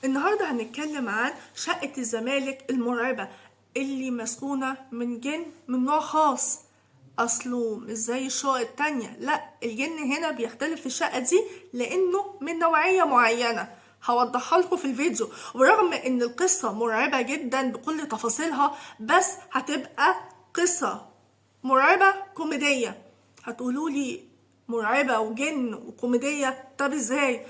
النهاردة هنتكلم عن شقة الزمالك المرعبة اللي مسكونة من جن من نوع خاص. أصله مش زي الشقق التانية، لا، الجن هنا بيختلف في الشقة دي لأنه من نوعية معينة هوضحها لكم في الفيديو. ورغم ان القصة مرعبة جدا بكل تفاصيلها، بس هتبقى قصة مرعبة كوميدية. هتقولوا لي مرعبة وجن وكوميدية، طب ازاي؟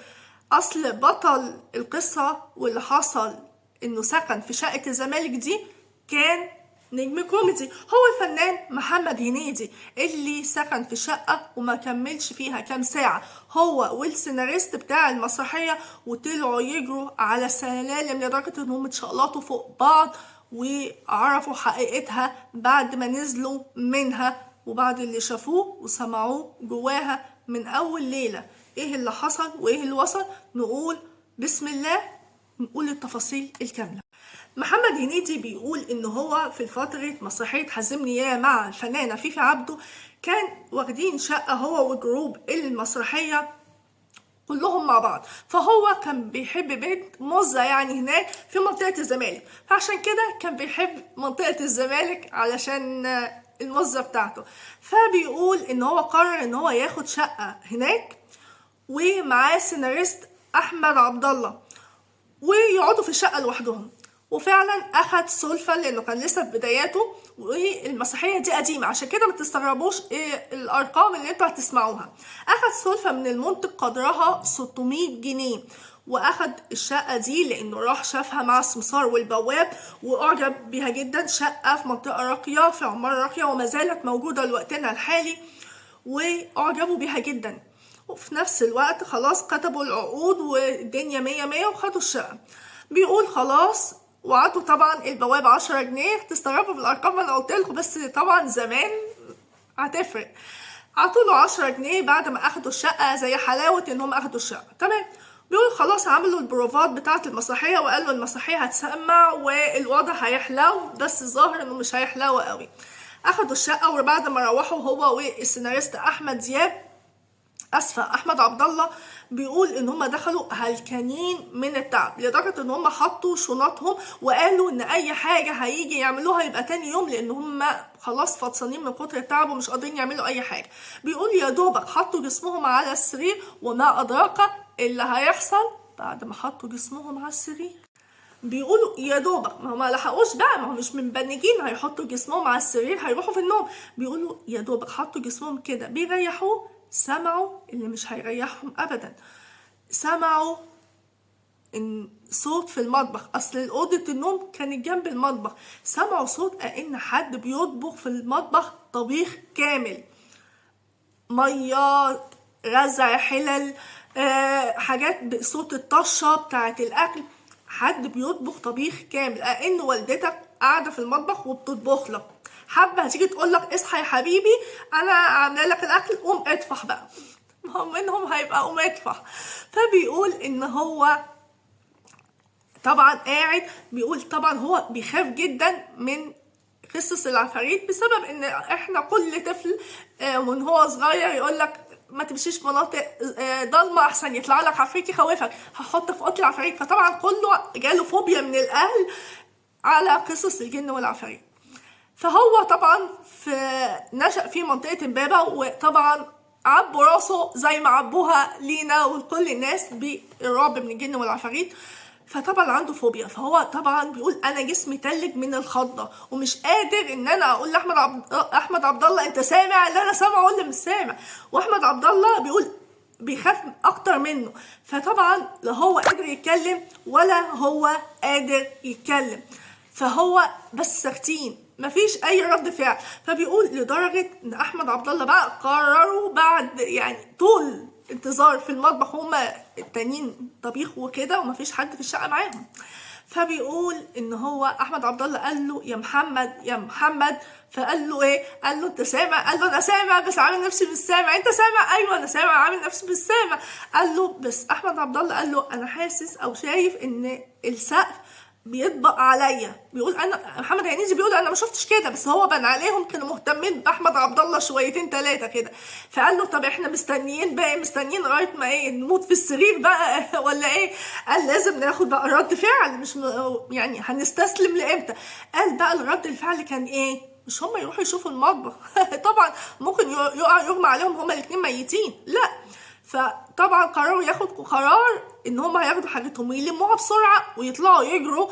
اصل بطل القصة واللي حصل انه سكن في شقة الزمالك دي كان نجم كوميدي، هو الفنان محمد هنيدي اللي سكن في شقة وما كملش فيها كام ساعة هو والسيناريست بتاع المسرحية، وطلعوا يجروا على السلالم لدرجة انهم اتشقلطوا فوق بعض وعرفوا حقيقتها بعد ما نزلوا منها وبعد اللي شافوه وسمعوه جواها من أول ليلة. ايه اللي حصل وايه اللي وصل؟ نقول بسم الله، نقول التفاصيل الكاملة. محمد هنيدي بيقول ان هو في فترة مسرحية حزمني يا مع الفنانة فيفي عبده كان واخدين شقة هو وجروب المسرحية كلهم مع بعض، فهو كان بيحب بنت مزة يعني هناك في منطقة الزمالك، فعشان كده كان بيحب منطقة الزمالك علشان المزة بتاعته. فبيقول ان هو قرر ان هو ياخد شقة هناك ومعاه سيناريست احمد عبد الله ويقعدوا في الشقة لوحدهم. وفعلا اخد سلفة لانه كان لسه في بداياته والمسرحية دي قديمة، عشان كده ما تستغربوش ايه الارقام اللي انتوا هتسمعوها. اخد سلفة من المنتج قدرها 600 جنيه، واخد الشقة دي لانه راح شافها مع السمسار والبواب واعجب بيها جدا. شقة في منطقة راقية في عمارة راقية وما زالت موجودة لوقتنا الحالي، واعجبوا بيها جدا. وفي نفس الوقت خلاص كتبوا العقود والدنيا مية مية وخدوا الشقة. بيقول خلاص، وعطوا طبعا البواب 10 جنيه. تستغربوا في الارقام انا قلت لكم، بس طبعا زمان هتفرق. عطوا له 10 جنيه بعد ما اخدوا الشقة، زي حلاوة انهم اخدوا الشقة. تمام. بيقول خلاص عملوا البروفات بتاعه المسرحية وقالوا المسرحية هتسمع والوضع هيحلو، بس الظاهر انه مش هيحلو قوي. اخدوا الشقة، وبعد ما روحوا هو والسيناريست احمد دياب، اسفه احمد عبد الله، بيقول ان هم دخلوا هلكانين من التعب لدرجة ان هم حطوا شنطهم وقالوا ان اي حاجة هيجي يعملوها يبقى تاني يوم، لان هم خلاص فطسانين من كتر التعب ومش قادرين يعملوا اي حاجة. بيقول يا دوبك حطوا جسمهم على السرير، وما ادراك اللي هيحصل بعد ما حطوا جسمهم على السرير. بيقولوا يا دوبك، ما هم ما لحقوش بقى، ما هم مش منبنجين هيحطوا جسمهم على السرير هيروحوا في النوم. بيقولوا يا دوبك حطوا جسمهم كده بيريحوه، سمعوا اللي مش هيريحهم ابدا. سمعوا ان صوت في المطبخ، اصل اوضة النوم كانت جنب المطبخ. سمعوا صوت ان حد بيطبخ في المطبخ طبيخ كامل، مية، رزع حلل، حاجات بصوت الطشه بتاعه الاكل. حد بيطبخ طبيخ كامل، ان والدتك قاعدة في المطبخ وبتطبخ لك، حابة هتيجي تقول لك اصحى يا حبيبي انا عامله لك الاكل، قوم اطفح بقى. ما هو منهم هيبقى قوم اطفح. فبيقول ان هو طبعا قاعد، بيقول طبعا هو بيخاف جدا من قصص العفاريت بسبب ان احنا كل طفل من هو صغير يقول لك ما تمشيش في مناطق ضلمة احسن يطلع لك عفريت يخوفك، هحط في اوضة العفاريت. فطبعا كله جاله فوبيا من الاهل على قصص الجن والعفاريت. فهو طبعا في نشأ في منطقة امبابة، وطبعا عبوا راسه زي ما عبوها لينا ولكل الناس بالرعب من الجن والعفاريت. فطبعا عنده فوبيا. فهو طبعا بيقول انا جسمي تلج من الخضه ومش قادر ان انا اقول لاحمد احمد عبد الله انت سامع اللي انا سامعه ولا مش سامع. واحمد عبد الله بيقول بيخاف اكتر منه. فطبعا لا هو قادر يتكلم ولا هو قادر يتكلم، فهو بس ساكتين مفيش اي رد فعل. فبيقول لدرجة ان احمد عبد الله بقى قرروا بعد يعني طول انتظار في المطبخ هما التانيين طبيخ وكده ومفيش حد في الشقة معاهم. فبيقول ان هو احمد عبد الله قال له يا محمد يا محمد، فقال له ايه؟ قال له انت سامع؟ قال له انا سامع بس عامل نفسي مش سامع. انت سامع؟ ايوه انا سامع عامل نفسي مش سامع. قال له بس احمد عبد الله قال له انا حاسس او شايف ان السقف بيطبق عليا. بيقول انا محمد هنيدي بيقول انا ما شفتش كده، بس هو بان عليهم كانوا مهتمين باحمد عبد الله شويتين ثلاثة كده. فقال له طب احنا مستنيين بقى، مستنيين لغاية ما ايه، نموت في السرير بقى ولا ايه؟ قال لازم ناخد بقى رد فعل، مش يعني هنستسلم لامتى؟ قال بقى الرد الفعل كان ايه؟ مش هم يروحوا يشوفوا المطبخ طبعا ممكن يقع يغمى عليهم هما الاثنين ميتين، لا. فطبعا قرروا ياخدوا قرار ان هم هياخدوا حاجتهم ويلموها بسرعة ويطلعوا يجروا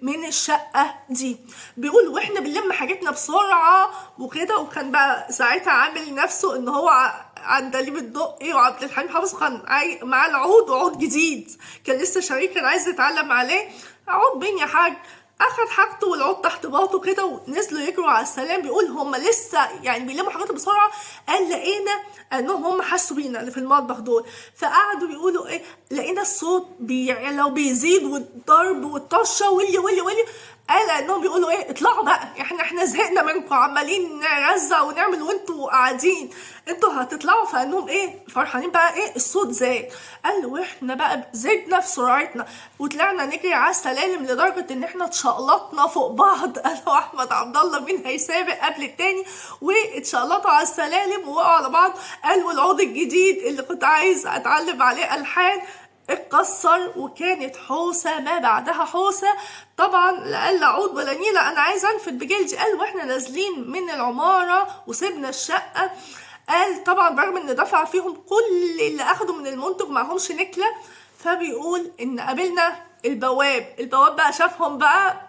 من الشقة دي. بيقول واحنا بنلم حاجتنا بسرعة وكده، وكان بقى ساعتها عامل نفسه ان هو عندليب الدقي وعبد الحليم حافظ، كان معاه العود وعود جديد كان لسه شريك، كان عايز يتعلم عليه. عود مين يا حاج؟ اخد حاجته والعود تحت باطه كده ونزلوا يجروا على السلام. بيقول هم لسه يعني بيلموا حاجاتهم بسرعة، قال لقينا انهم هم حسوا بينا اللي في المطبخ دول، فقعدوا بيقولوا ايه، لقينا الصوت بيعلى وبيزيد والضرب والطشه واللي واللي واللي. قال انهم بيقولوا ايه، اطلعوا بقى، احنا زهقنا منكم، عمالين نرزع ونعمل وانتوا قاعدين، انتوا هتطلعوا. فانهم ايه فرحانين بقى، ايه الصوت زاد. قال واحنا بقى زدنا في سرعتنا وطلعنا نجري على السلالم لدرجة ان احنا اتشقلطنا فوق بعض. قالوا احمد عبد الله مين هيسابق قبل التاني، واتشقلطوا على السلالم ووقعوا على بعض. قالوا العود الجديد اللي كنت عايز اتعلم عليه الحان اتكسر، وكانت حوسه ما بعدها حوسه. طبعا لا قال لا عود ولا نيله، انا عايز انفد بجلدي. قال واحنا نازلين من العمارة وسيبنا الشقة، قال طبعا برغم ان دفع فيهم كل اللي اخده من المنتج معهمش نكله. فبيقول ان قابلنا البواب، البواب بقى شافهم بقى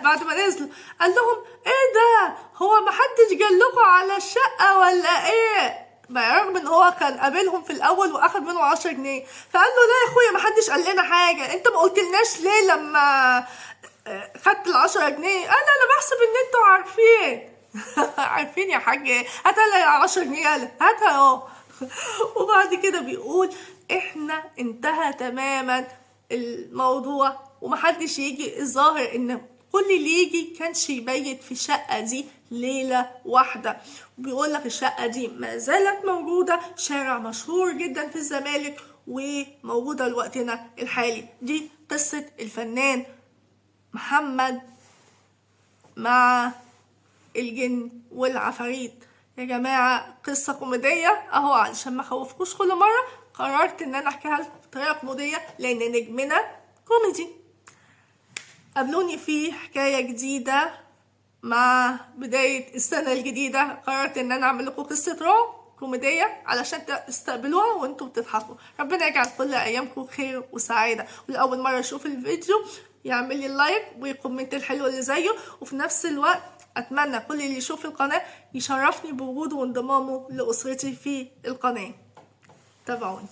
بعد ما نزلوا، قال لهم ايه ده، هو محدش قال لكم على الشقة ولا ايه؟ برغم ان هو كان قابلهم في الاول واخد منه 10 جنيه. فقال له لا يا اخويا محدش قال لنا حاجة، انت ما قلتلناش ليه لما خدت ال10 جنيه؟ قال انا بحسب ان انتوا عارفين. عارفين يا حاج، هات لي 10 جنيه، يلا هاتها اهو. وبعد كده بيقول احنا انتهى تماما الموضوع ومحدش يجي. الظاهر ان كل اللي يجي كانش يبيت في الشقة دي ليلة واحدة. بيقول لك الشقة دي ما زالت موجودة، شارع مشهور جدا في الزمالك وموجودة لوقتنا الحالي. دي قصة الفنان محمد مع الجن والعفاريت. يا جماعة قصة كوميدية اهو، علشان ما اخوفكوش كل مرة قررت ان انا احكيها لكم بطريقة كوميدية لان نجمنا كوميدي. قابلوني في حكاية جديدة مع بداية السنة الجديدة. قررت ان انا اعمل لكم قصة رعب كوميدية علشان تستقبلوها وانتم بتضحكوا. ربنا يجعل كل ايامكم خير وسعادة. ولأول مرة يشوف الفيديو يعمل لي like وي comment الحلو اللي زيه، وفي نفس الوقت اتمنى كل اللي يشوف القناة يشرفني بوجوده وانضمامه لأسرتي في القناة. تابعوني.